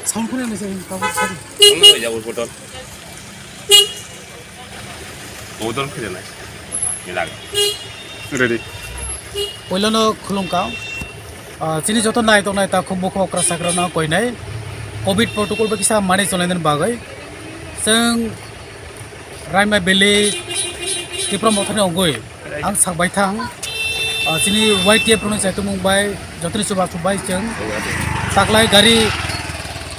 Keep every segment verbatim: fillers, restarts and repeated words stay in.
Sound khuna nai sir, tabuk sir. Bodol khede nai. Milag. Ready. Poilono khulumkha. Ah, chini joto nai tongnai ta khumbu khokra sakrano koinai. Covid protocol bai kisa manwi chonai nani bagwi. Chwng Raima Valley, Tipra Mothani ongoi. Ang sak bai thang. Ah, chini Y T F rokni chaitumung bai, jotoni chubachu bai chwng. Taklai gari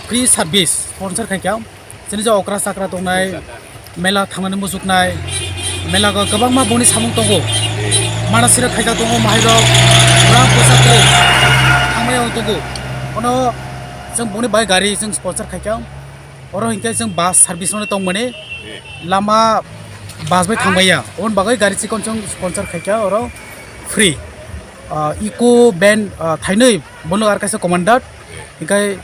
free service sponsor khaikha. Chini je okra chakra tongnai, mela thangnani muchuknai, mela go kwbangma boni samung tongo. Mana sira khaijak tongo, mahairok, rang poisa twi thangmani tongo. Ono chwng boni bai gari chwng sponsor khaikha. Oro hinkhe chwng bus service rokno tongmani lama bus bai thangbaiya. Oboni bagwi gari chikon chwng sponsor khaikha oro free. Ah, eco van, ah, thainwi bono ar kaisa commander. Hinkhe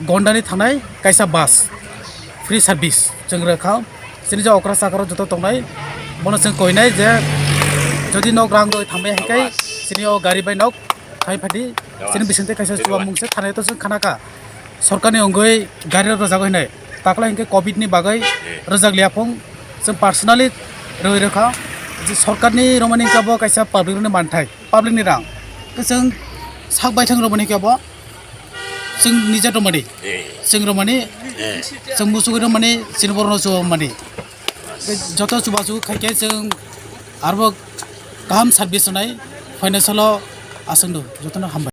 Gondani thangnai kaisa bus, free service chwng rwkha. Chini je okra chakra joto tongnai, bono chwng koinai je jodi nok rang rwi thangbai hai khe chini o gari bai nok thai phadi chini bisingtwi kaisa chuba mung se thanai to chwng khanakha. Sorkarni ongoi gari rok rwjago hinai, takla hinkhe covid ni bagwi rwjak liya phung chwng personally rwi rwkha. Je sorkarni romani hinkhe bo kaisa public rokni manthai, public ni rang. Khe chwng sak baithang romani hinkhe bo Chwng nija rwmani. Eh. Chwng rwmani. Eh. Chwng muchugwi rwmani, chini borokno chuba mani. Joto chubachu khaikhe chwng arbo kaham service rwnai, phainai salo aswkno jotono hambai.